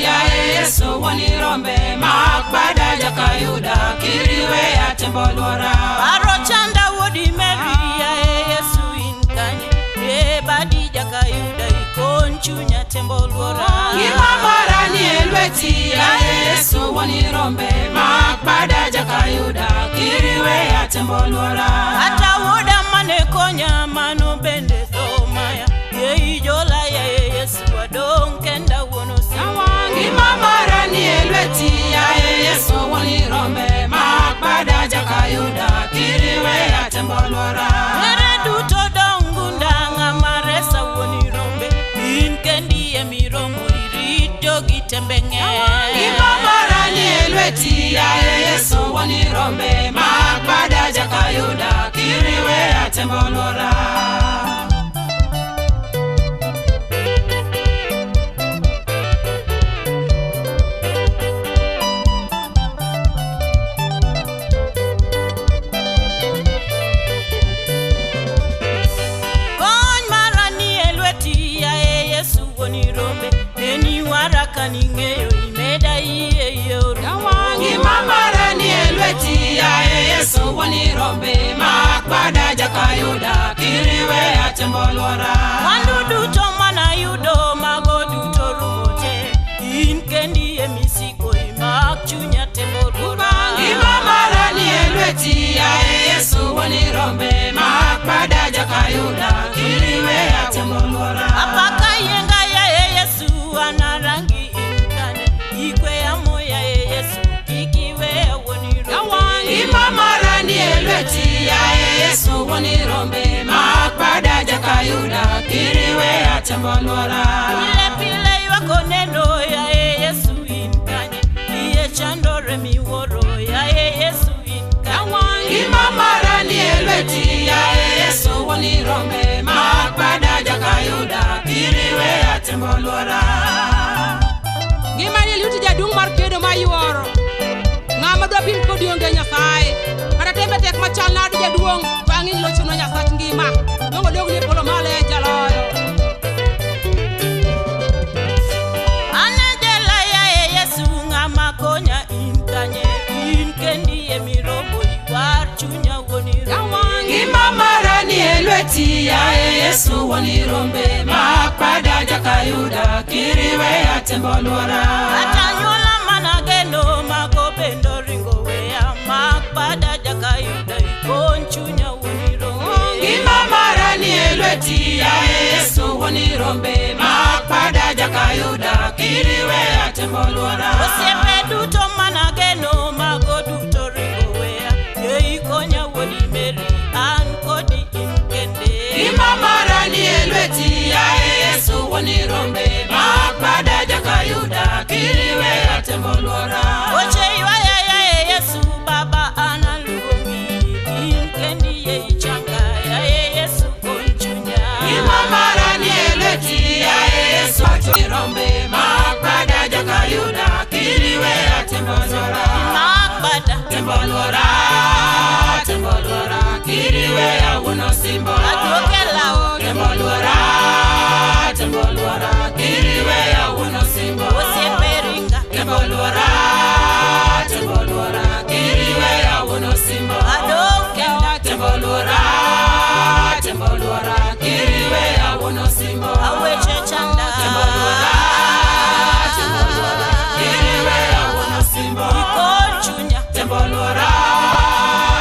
yaye Yesu wuon rombe mak bada jakayuda kiriweya tembo luora. Paro chanda wuodi Mary yaye Yesu in kanye e badi jakayuda ikony chunya tembo luora. Ngima mara ni e lweti yaye Yesu wuon rombe mak bada jakayuda kiriweya tembo luora. Kata wuoda mane konya mano bende tho maya yei jola yaye Yesu adong' kenda wuon osimbo. Ngima mara ni e lweti yaye Yesu wuon rombe mak bada jakayuda kiriweya tembo luora. Mere duto dong' gunda ng'ama resa wuon rombe in kendi emiromo irit jogi tembe ng'eny. Ngima mara ni e lweti yaye Yesu wuon rombe mak bada jakayuda kiriweya tembo luora. Kony mara ni e lweti yaye Yesu wuon rombe eni wara kaning'eyo imeda iye yorumo. Ngima mara ni e lweti yaye Yesu wuon rombe mak bada jakayuda kiriweya tembo luora. Mwandu duto manayudo mago duto rumo te in kendi emisiko imak chunya tembo luora. Ngima mara ni e lweti yaye Yesu wuon rombe mak bada jakayuda kiriweya tembo luora. Apaka yienga yaye Yesu anarangi in kanye ikwe amo yaye Yesu kik iweya wuon rombe. Ngima mara ni e lweti yaye Yesu wuon rombe mak bada jakayuda kiriweya tembo luora. Pile pile ywak oneno yaye Yesu in kanye iye chandore miwuoro yaye Yesu in kanye. Ngima mara ni e lweti yaye Yesu wuon rombe mak bada jakayuda kiriweya tembo luora. Ngima ni e lweti jaduong' mar kedo ma yuoro. Ng'ama dwa pim kodi onge Nyasaye. Kata tembe tek machal nade jaduong', to ang'e ni lochono Nyasach ngima. Dongo dogni e polo malo e jaloyo. An e jela yaye Yesu ng'ama konya in kanye in kendi emiromo iwar chunya wuon rombe. Ngima mara ni e lweti yaye Yesu wuon rombe mak bada jakayuda kiriweya tembo luora. Kata anyuola manageno mago bende oringo weya mak bada jakayuda ikony chunya wuon rombe. Ngima mara ni e lweti yaye Yesu wuon rombe mak bada jakayuda kiriweya tembo luora. Osiepe duto manageno mago duto ringo weya yei konya wuodi Mary an kodi in kende. Ngima mara ni e lweti yaye Yesu wuon rombe mak bada jakayuda kiriweya tembo luora. Weche ywaya yaye Yesu baba an aluongi in kendi ye ichanga yaye Yesu kony chunya. Ngima mara ni e lweti yaye Yesu wuon rombe mak bada jakayuda kiriweya tembo luora. Mak bada Tembo luora, tembo luora, kiriweya wuon osimbo. aduoke law Tembo luora, tembo luora, kiriweya wuon osimbo. Osiepe ringa Tembo luora, tembo luora, kiriweya wuon osimbo. adong' kenda Tembo luora, tembo luora, kiriweya wuon osimbo. aweche chanda Tembo luora, tembo luora, kiriweya wuon osimbo. Ikony chunya Tembo luora,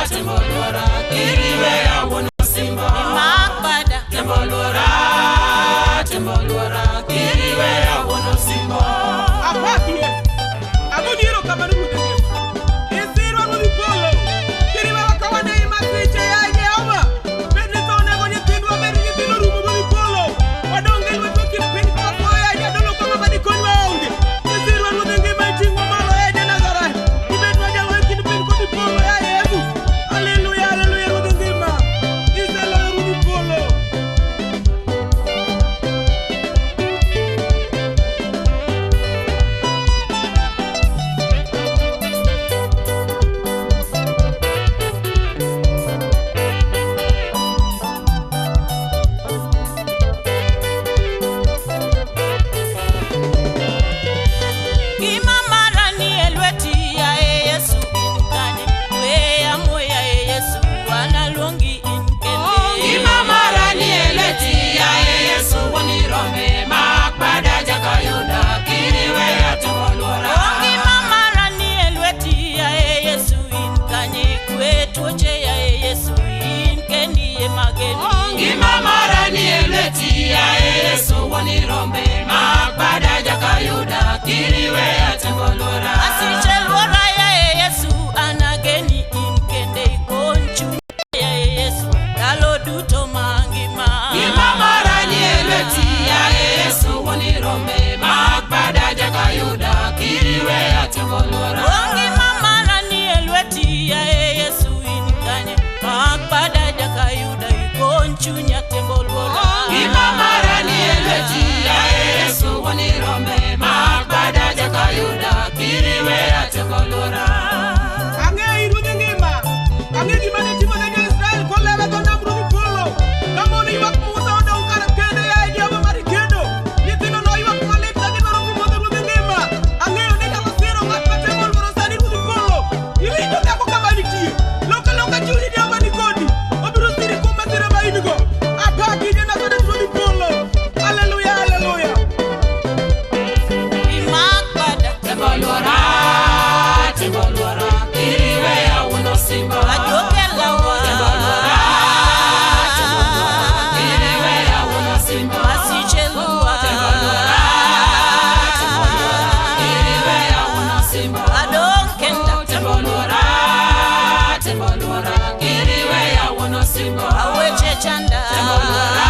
tembo luora, kiriweya wuon osimbo. mak bada Tembo luora, tembo luora, kiriweya wuon osimbo. Apaki Yesu. Agoni erokamano Ruoth Yesu. Isirwa ruodh polo. Kiriwewa ka wan ei masiche yaye Jehova. Bed ni tho onego nyithindwa, bed ni nyithindo orumo ruodh polo. Wadong' e lwetwa kind piny ka wakwayo yaye jadolo ka ng'ama dikonywa onge. Isirwa ruodh ngima iting'wa malo yaye ja Nazareth. Ibednwa jaloyo kind piny kod polo. simba. Ajokelawa. Tembo luora, tembo luora, kiriweya wuon simba. Masiche luwa. Tembo luora, tembo luora, kiriweya wuon simba. Adong' kenda. Tembo luora, tembo luora, kiriweya wuon simba. Aweche chanda. Tembo luora,